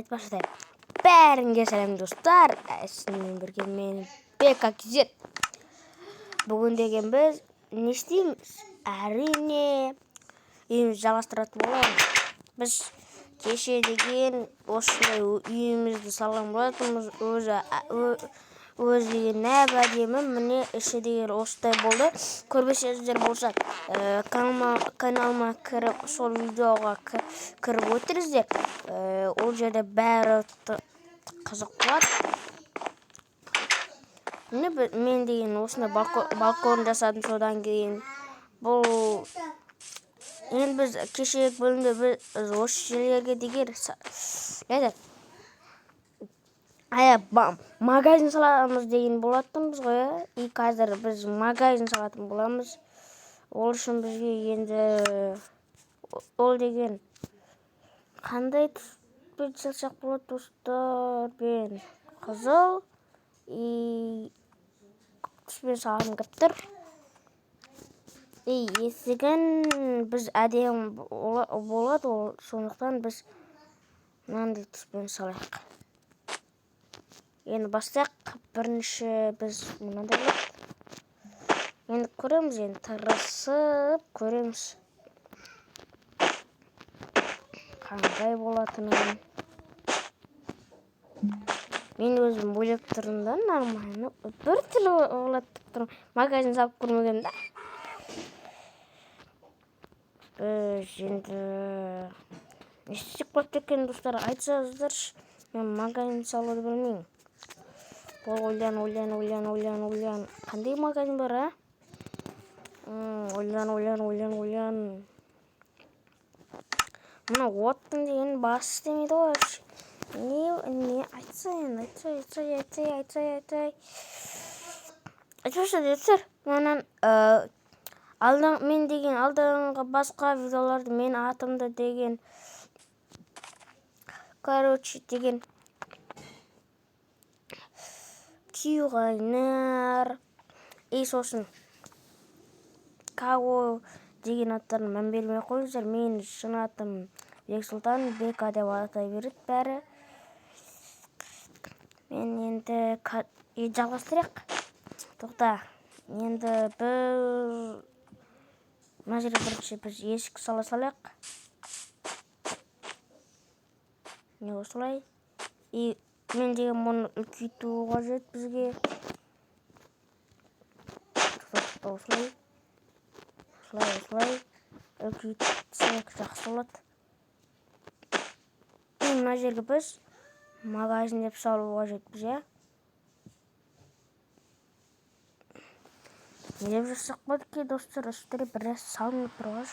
Айтпақшы, бәріңге сәлем, достар! Сіздермен бірге мен, Бека KZ. Бүгін деген біз не істейміз? Әрине, үйімізді жалғастыратын боламыз. Біз кеше деген осындай үйімізді салған болатынбыз. Өзі деген әп әдемі, міне, іші деген осындай болды. Көрмесеңіздер болса, каналыма кіріп, сол видеоға кіріп өтіңіздер. Ол жерде бәрі қызық болады. Міне, мен деген осындай балкон жасадым. Содан кейін бұл енді біз кешегі бөлімде біз осы жерлерге деген это магазин саламыз деген болатынбыз ғой, иә. И қазір біз магазин салатын боламыз. Ол үшін бізге енді ол деген қандай түспен салсақ болады, достар? Мен қызыл и түспен салғым келіп тұр. И есігін біз әдемі болады ол, сондықтан біз мынандай түспен салайық. Енді бастайық. Бірінші біз мынандай болады. Енді көреміз, енді тырысып көреміз қандай болатынын. Мен өзім ойлап тұрмын да, нормально бір түрлі болады деп тұрмын. Магазин салып көрмегенмін да. Біз енді не істесек болады екен, достар, айтсаңыздаршы. Мен магазин салуды білмеймін. Бол, ойлан, ойлан, ойлан, ойлан, ойлан. Қандай магазин бар, а? Ойлан, ойлан, ойлан, ойлан. Мына оттың деген басы істемейді ғой вообще. Не айтса енді, айтса, айтса, айтса, айтса, айтса, айтпақшы, достар, мынан алдан мен деген алдыңғы басқа видеоларды мен атымды деген, короче, деген Күйғайнар и сосын Каго деген аттарын мән бермей ақ қойыңыздар. Менің шын атым Бексұлтан, Бека деп атай береді бәрі. Мен енді жалғастырайық. Тоқта, енді біз мына жерге бірінші біз есік сала салайық. Міне, осылай. И мен деген мұны үлкейту қажет бізге. Тоқта, осылай, осылай, осылай үлкейтсек, жақсы болады. И мына жерге біз магазин деп салу қажетпіз, иә. Не деп жазсақ болады екен, достар? Үстіне біраз салынып тұр ғой.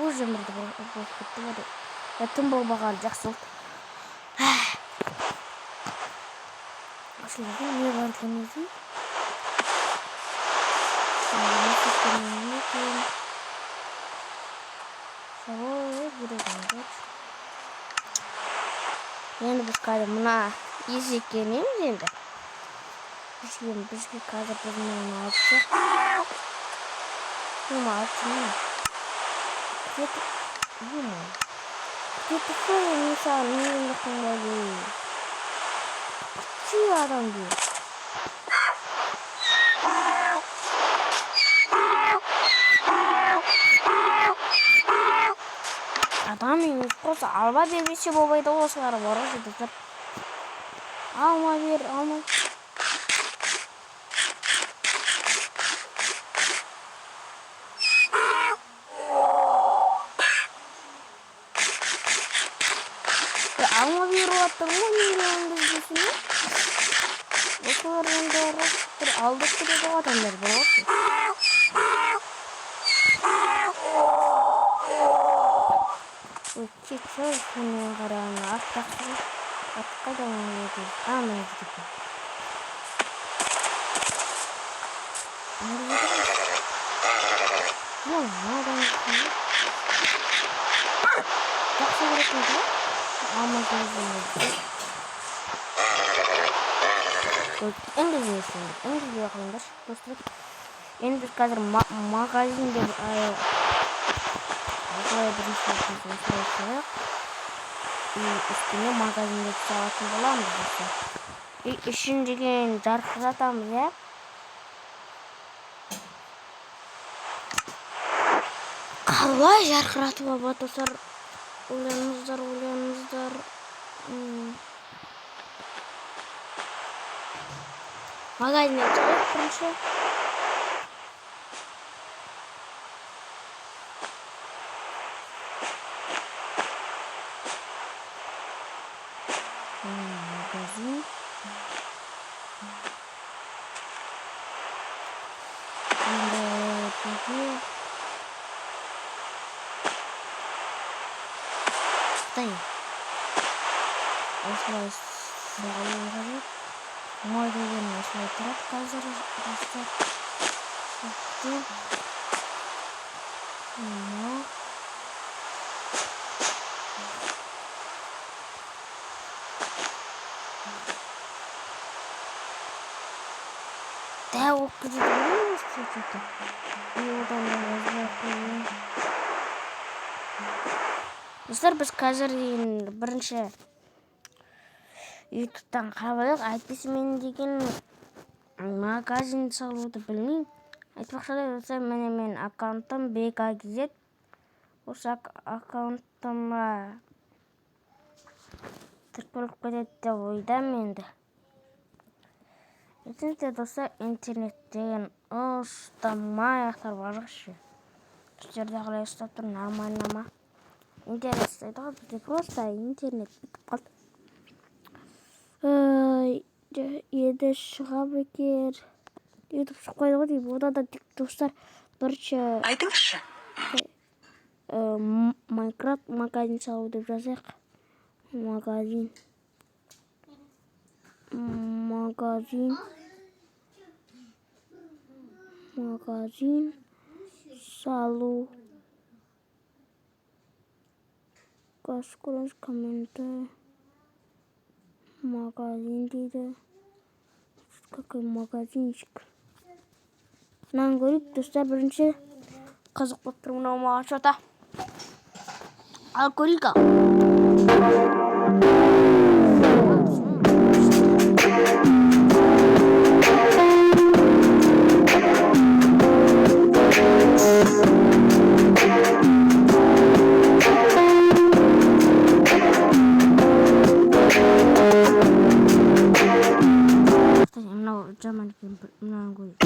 Уже бірді болып кетті ғой. Түн болмағаны жақсы болды. Осылай не бар екен өзі? Не екен? Салып береді. Енді біз қазір мына есікке кіреміз енді. Бізге қазір біз мынаны алып тастайық. Ну, алып тастаймын. Где-то, где-то мен саған не қылмады? Күші адам дейді. Адам емес қой, алма бермесе болмайды ғой осылар бар ғой, достар. Алма бер, алма. Алма беріп жатыр ғой миллион бізге. Осылар енді рас бір алдап кетеді ғой адамдар бар ғой. Кетші, сонымен қарағанда ат жақсы ғой. Ат қайда мына? А, мына жерде екен. Мына жерде ғой. Мынау мынадан жақсы көретін ғой. Алма жемейді. Енгізбесін, енгізбей қойыңдаршы, достар. Енді біз қазір магазин деп осылай бірінші біз осылай салайық. И үстіне магазинді салатын боламыз, достар. И ішін деген жарқыратамыз, иә. Қалай жарқыратуға болады, достар? Ойланыңыздар, ойланыңыздар. Магазиннен салайық бірінші. Магазин. Енді бізге Қытай. Осылай салу қажет. Мой деген осылай тұрады қазір, достар. Сөйтті. Мынау. Дәу болып кетеді ғой осы что-то. И одан да осылай қояйын. Достар, біз қазір деген бірінші ютубтан қарап алайық. Әйтпесе мен деген магазин салуды білмеймін. Айтпақшы да, достар, міне менің аккаунтым BKGZ. Осы аккаунтыма тіркеліп кетеді деп ойдамын енді. Ертеңде, достар, интернет деген ұстамай ақтарып алайықшы. Сіздерде қалай ұстап тұр, нормально ма? Интернет ұстайды ғой, бізде просто интернет бітіп қалды. Енді шыға бекер. Ютуб шығып қойды ғой деймін. Одан да тек, достар, бірінші Айтыңызшы. Майнкрафт магазин салу деп жазайық. Магазин. Магазин. Магазин салу. Газ комментарий. Магазин дейді. Какой магазинчик. Мынаны көрейік, достар, бірінші. Қызық болып тұр мынау маған что-то. Ал көрейік ал. Мынау жаман екен, мынаны көрейік.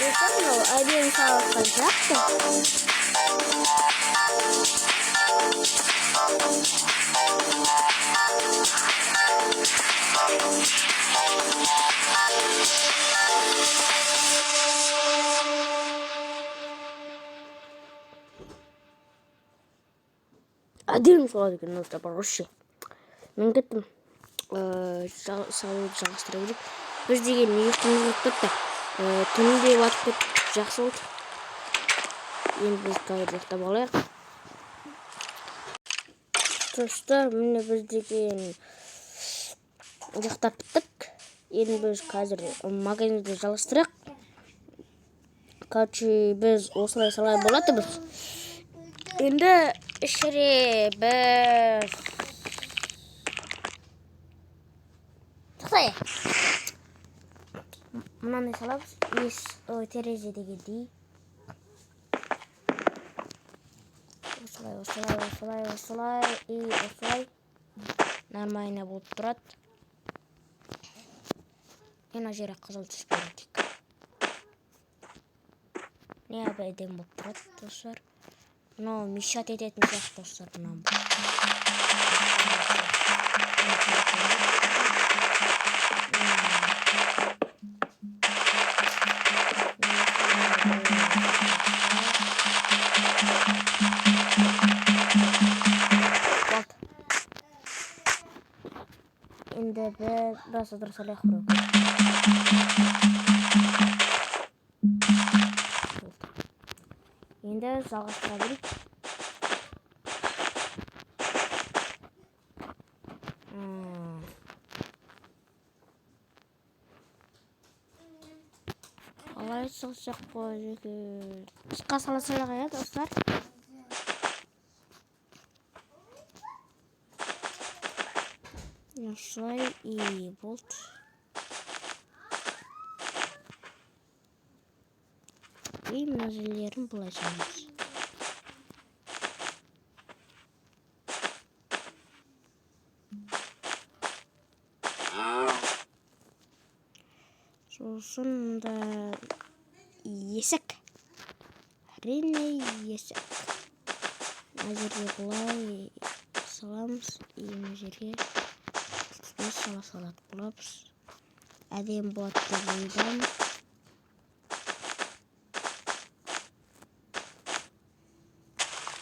Достар, мынау әдемі салатқан сияқты. Әдемі салады екен, достар, бар вообще. Мен кеттім. Салуды жалғастыра берейік. Біз деген ұйқымыз келіп кетті. Түн де батып кетті. Жақсы болды. Енді біз қазір ұйықтап алайық. Достар, міне біз деген ұйықтап біттік. Енді біз қазір магазинді жалғастырайық. Короче, біз осылай салай болады біз. Енді ішіре біз. Тоқтай. Мынандай саламыз. Ой, терезе дегендей. Осылай, осылай, осылай, осылай и осылай. Нормально болып тұрады. Мына жерге қызыл түс берейік. Не әдемі болып тұрады, достар. Мынау мешать ететін сияқты, достар, мынау. Болды. Енді біз біраз отыра салайық біреу. Болды. Енді жалғастыра берейік. М. Қалай салсақ болады екен? Қысқа сала салайық, иә, достар? Осылай и болды. И мына жерлерін былай саламыз. Сосын мында есік. Әрине, есік. Мына жерге былай саламыз и мына жерге біз сала салатын боламыз. Әдемі болады деп ойлаймын.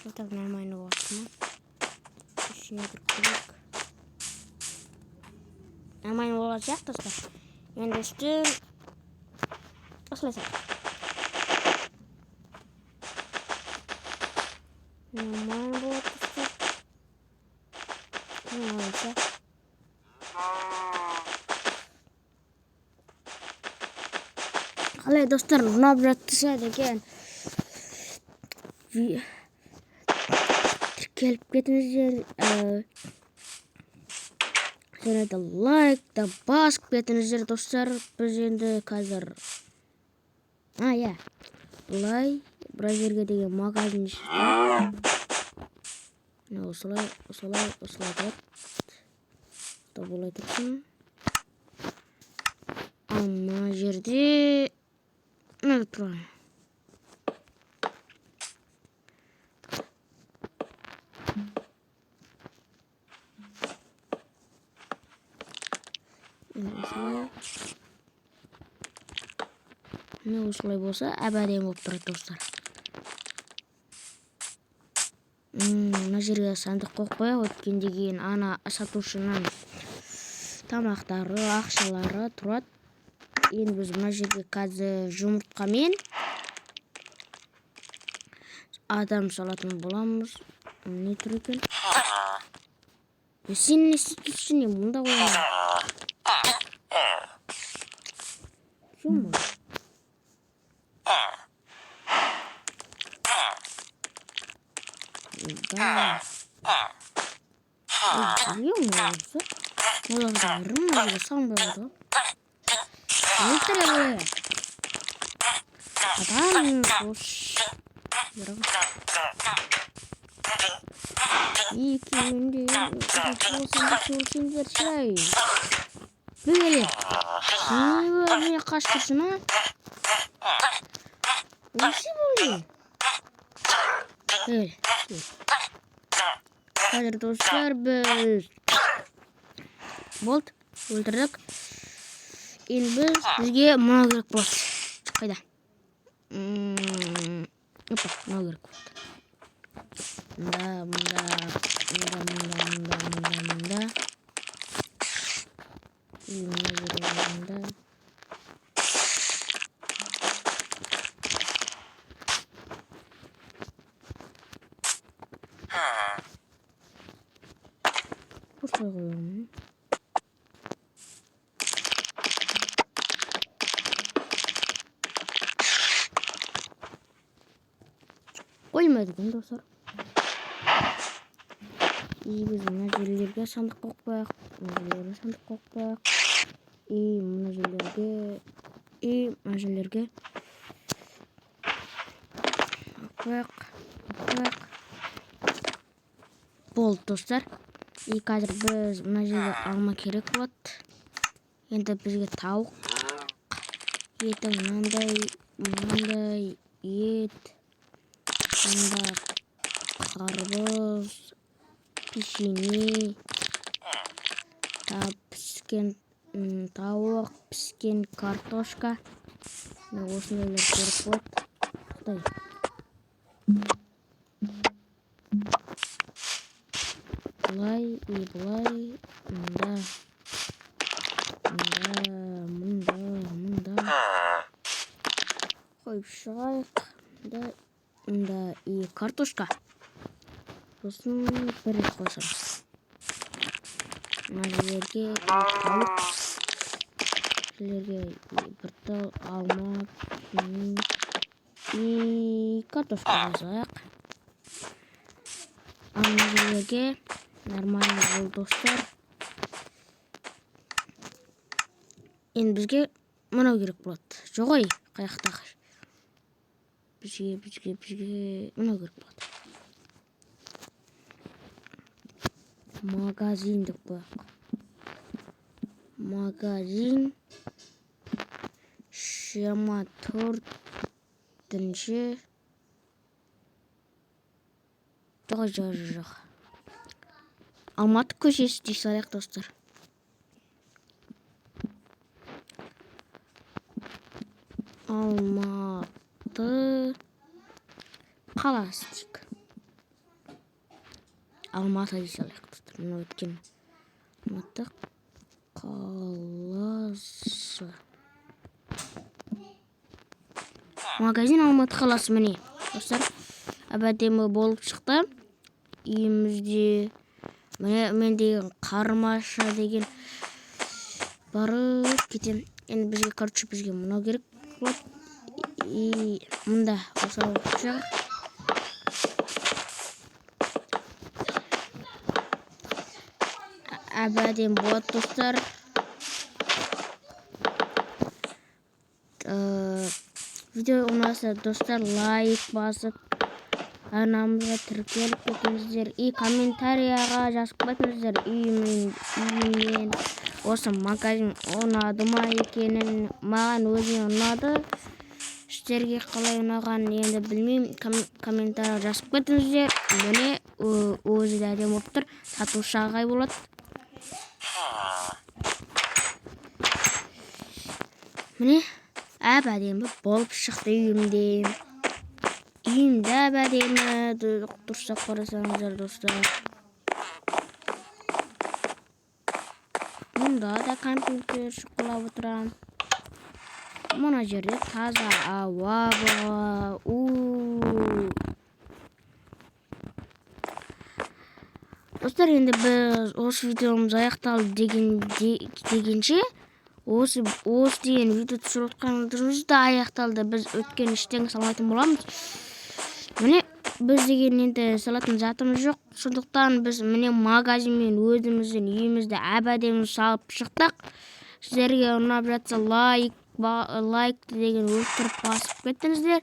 Вот так нормально болады ма? Ішіне кіріп көрейік. Нормально болатын сияқты, достар. Енді үстін осылай салайық. Нормально болады, достар. Нормально. Қалай, достар, ұнап жатса деген тіркеліп кетіңіздер, және де лайк та басып кетіңіздер, достар. Біз енді қазір, а, иә, былай бір жерге деген магазин шықты. Міне, осылай, осылай, осылай болады да, былай тұрсын. Ал мына жерде мына тұрған. Міне, осылай, міне, осылай болса, әп әдемі болып тұрады, достар. Мына жерге сандық қойып қояйық, өйткенде кейін ана сатушының тамақтары, ақшалары тұрады. Енді біз мына жерге қазір жұмыртқамен адам салатын боламыз. Не тұр екен? Е, сен не істеп тұрсың, не мұнда қойған? Ё-моё. Да. Ё-моё, оларды ырым мына жерге салынбай қалды ғой. Өлтіре былай. Адам қош. Екеуінде сендер шай. Бөгеле. Не қашып тұрсың, а? Несі болды? Бөгеле. Қазір, достар, біз болды, өлтірдік. Енді бізге мынау керек болады. Қайда? Опа, мынау керек болады. Мында, мында, мында, мында, мында, мында, мында. И мына жерге мында. Осылай қоямын. Қоймайды екен, достар. И біз мына жерлерге сандық қойып қояйық, мына жерлерге сандық қойып қояйық. И мына жерлерге, и мына жерлерге қояйық, қояйық. Болды, достар. И қазір біз мына жерге алма керек болады. Енді бізге тауық еті, мынандай, мынандай ет, мында Қарбыз, печенье, піскен тауық, піскен картошка. Міне, осындайлар керек болады. Тоқтай. Былай и былай, мында, мында, мында, мында. Қойып шығайық. Мында, мында и картошка. Сосын бір рет қосамыз. Мына жерлерге тауық, жерлерге бір тал алма и картошка қосайық. Ал мына жерлерге нормально болды, достар. Енді бізге мынау керек болады. Жоқ, ой, қаяқтағы? Бізге мынау керек болады. Магазин деп қояйық. Магазин 24-ші. Жоқ, жоқ, жоқ. Алматы көшесі дей салайық, достар. Алматы қаласы дейік. Алматы дей салайық, достар. Мына өткен Алматы қаласы. Магазин Алматы қаласы, міне. Достар, әп-әдемі болып шықты. Үйімізде міне, мен деген қармаша деген барып кетемін. Енді бізге, короче, бізге мынау керек болады. И мында осылай шығар. Әп-әдемі болады, достар. Видео ұнаса, достар, лайк басып, арнамызға тіркеліп кетіңіздер и комментарияға жазып кетіңіздер, үйіммен осы магазин ұнады ма екенін. Маған өзіме ұнады, сіздерге қалай ұнағанын енді білмеймін. Комментария жазып кетіңіздер. Міне, өзі де әдемі болып тұр. Сатушы ағай болады. Міне, әп-әдемі болып шықты үйімде. Үйімде әп-әдемі, дұрыстап қарасаңыздар, достар. Мұнда да компьютер шұқылап отырамын. Мына жерде таза ауа бар. Достар, енді біз осы видеомыз аяқталды дегенше, осы деген видео түсіріп отқанымыз да аяқталды. Біз өткен ештеңе салмайтын боламыз. Міне, біз деген енді салатын затымыз жоқ. Сондықтан біз міне магазинмен өзіміздің үйімізді әп-әдемі салып шықтық. Сіздерге ұнап жатса, лайк деген өлтіріп басып кеттіңіздер.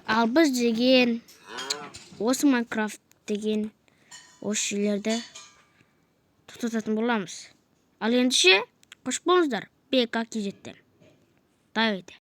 Ал біз деген осы Майнкрафт деген осы жерлерді тоқтататын боламыз. Ал ендеше, қош болыңыздар. БК Кизеттен. Давайте.